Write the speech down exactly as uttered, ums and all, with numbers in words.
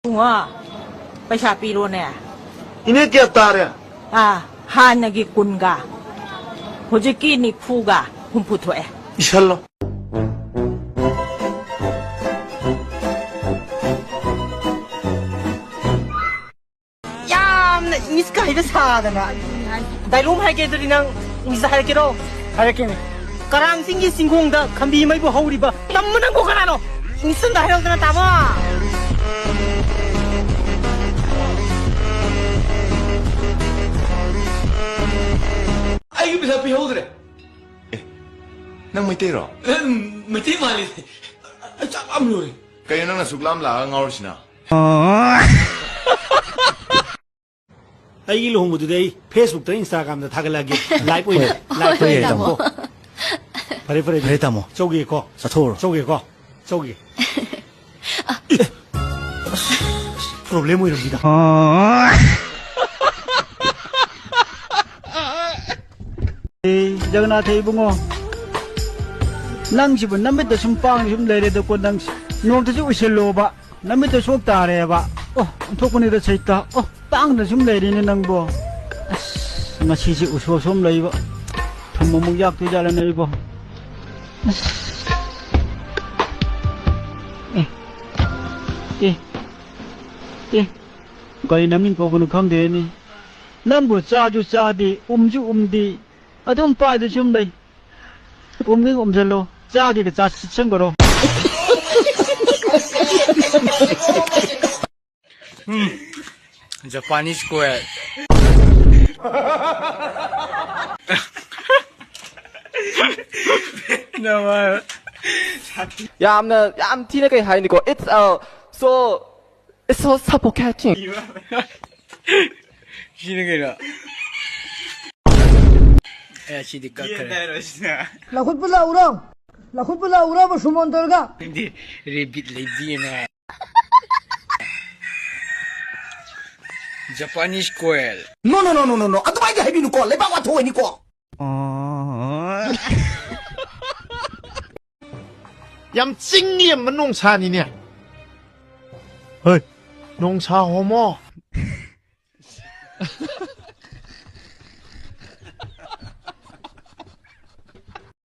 ꯏꯕꯨꯡꯉꯣ, ꯄꯩꯁꯥ ꯄꯤꯔꯣꯅꯦ꯫ ꯏꯅꯦ, ꯀꯌꯥ ꯇꯥꯔꯦ? ꯑꯥ, ꯍꯥꯟꯅꯒꯤ ꯀꯨꯟꯒ ꯍꯧꯖꯤꯛꯀꯤ ꯅꯤꯐꯨꯒ ꯍꯨꯝꯐꯨ ꯊꯣꯛꯑꯦ꯫ ꯏꯁꯜꯂꯣ꯫ ꯌꯥꯝꯅ ꯏꯪꯂꯤꯁꯀ ꯍꯩꯕ ꯁꯥꯗꯅ꯫ ꯗꯥꯏꯂꯣꯛ ꯍꯥꯏꯒꯦ ꯑꯗꯨꯗꯤ ꯅꯪ ꯏꯪꯂꯤꯁꯇ ꯍꯥꯏꯔꯛꯀꯦꯔꯣ? ꯍꯥꯏꯔꯛꯀꯦꯅꯦ꯫ ꯀꯔꯥꯡ ꯆꯤꯡꯒꯤ ꯆꯤꯡꯈꯣꯡꯗ ꯈꯝꯕꯤ ꯃꯩꯕꯨ ꯍꯧꯔꯤꯕ꯫ ꯇꯝꯃꯨ ꯅꯪꯕꯨ ꯀꯅꯥꯅꯣ? ꯏꯪꯂꯤꯁꯇ ꯑꯝꯇ ꯍꯥꯏꯔꯛꯎꯗꯅ, ꯇꯥꯃꯣ꯫ ꯑꯩꯒꯤ ꯄꯩꯁꯥ ꯄꯤꯍꯧꯗ꯭ꯔꯦ꯫ ꯑꯦ, ꯅꯪ ꯃꯩꯇꯩꯔꯣ? ꯎꯝ, ꯃꯩꯇꯩ ꯃꯥꯜꯂꯤ꯫ ꯑꯩ ꯆꯥꯛ ꯂꯥꯝ ꯂꯣꯏꯔꯦ꯫ ꯀꯩꯅꯣ ꯅꯪꯅ ꯁꯨꯛ ꯂꯥꯝ ꯂꯥꯛꯑꯒ ꯉꯥꯎꯔꯤꯁꯤꯅ? ꯑꯩꯒꯤ ꯂꯨꯍꯣꯡꯕꯗꯨꯗꯤ ꯑꯩ Facebook ꯇ, Instagram ꯗ ꯊꯥꯒꯠꯂꯛꯑꯒꯦ꯫ Live ꯑꯣꯏꯅ, ꯍꯣꯏ, live ꯍꯣꯏ, ꯑꯣꯏꯅ꯫ ꯇꯥꯃꯣ꯫ ꯐꯔꯦ, ꯐꯔꯦ, ꯐꯔꯦ, ꯇꯥꯃꯣ꯫ ꯆꯧꯒꯦꯀꯣ? ꯆꯥꯊꯣꯛꯎꯔꯣ꯫ ꯆꯧꯒꯦꯀꯣ? ꯆꯧꯒꯦ꯫ Problem ꯑꯣꯏꯔꯝꯃꯤꯗ꯫ ꯑꯦ, ꯖꯒꯅꯥꯊ ꯏꯕꯨꯡꯉꯣ, ꯅꯪꯁꯤꯕꯨ ꯅꯃꯤꯠꯇ ꯁꯨꯝ ꯄꯥꯡꯅ ꯁꯨꯝ ꯂꯩꯔꯦꯗꯀꯣ, ꯅꯪꯁꯤ ꯅꯣꯡꯃꯇꯁꯨ ꯎꯏꯁꯜꯂꯣꯕ꯫ ꯅꯃꯤꯠꯇ ꯁꯣꯛ ꯇꯥꯔꯦꯕ꯫ ꯑꯣ, ꯑꯣꯟꯊꯣꯛꯄꯅꯤꯗ ꯁꯩꯇ꯫ ꯑꯣ, ꯇꯥꯡꯗ ꯁꯨꯝ ꯂꯩꯔꯤꯅꯦ ꯅꯪꯕꯣ꯫ ꯑꯁ, ꯉꯁꯤꯁꯦ ꯎꯁꯣꯞꯁꯨ ꯑꯃ ꯂꯩꯕ꯫ ꯊꯨꯝ ꯑꯃꯨꯛ ꯌꯥꯛꯇꯣꯏꯖꯥꯠꯂꯅꯦ ꯑꯩꯕꯣ꯫ ꯑꯁ꯫ ꯑꯦ꯫ ꯑꯦ꯫ ꯑꯦ꯫ ꯀꯔꯤ ꯅꯃꯤꯡ ꯀꯧꯕꯅꯣ ꯈꯪꯗꯦꯅꯦ꯫ ꯅꯪꯕꯨ ꯆꯥꯁꯨ ꯆꯥꯗꯦ, ꯎꯝꯁꯨ ꯎꯝꯗꯦ꯫ ꯑꯗꯨꯝ ꯄꯥꯏꯗ ꯁꯨꯝ ꯂꯩ꯫ ꯎꯝꯒꯤ ꯎꯝꯁꯤꯜꯂꯣ, ꯆꯥꯒꯦꯒ ꯆꯥꯁꯤꯟꯈ꯭ꯔꯣ꯫ ꯎꯝ, Japanese quail꯫ ꯌꯥꯝꯅ, ꯌꯥꯝ ꯊꯤꯅ ꯀꯩ ꯍꯥꯏꯅꯤꯀꯣ? It's, uh, so, it's so suffocating. ꯁꯤꯅ ꯀꯩꯅꯣ? ꯑꯦ, ꯁꯤꯗꯤ ꯀꯛꯈ꯭ꯔꯦ꯫ ꯂꯧꯈꯠꯄ ꯂꯥꯛꯎꯔꯣ? ꯂꯧꯈꯠꯄ ꯂꯥꯛꯎꯔꯕ ꯁꯨꯃꯣꯟ ꯇꯧꯔꯒ? ꯅꯪꯗꯤ ꯔꯦꯕꯤꯠ ꯂꯩꯕꯤꯅꯦ꯫ Japanese quail꯫ No, no, no, no, no, no. ꯑꯗꯨꯃꯥꯏꯗꯤ ꯍꯥꯏꯕꯤꯅꯨꯀꯣ, ꯂꯩꯕꯥꯛ ꯋꯥꯊꯣꯛ ꯑꯣꯏꯅꯤꯀꯣ꯫ ꯌꯥꯝ ꯆꯤꯡ ꯂꯦꯝꯕ ꯅꯣꯡꯁꯥꯅꯤꯅꯦ꯫ ꯍꯣꯏ꯫ ꯅꯣꯡꯁꯥ ꯍꯣꯃꯣ꯫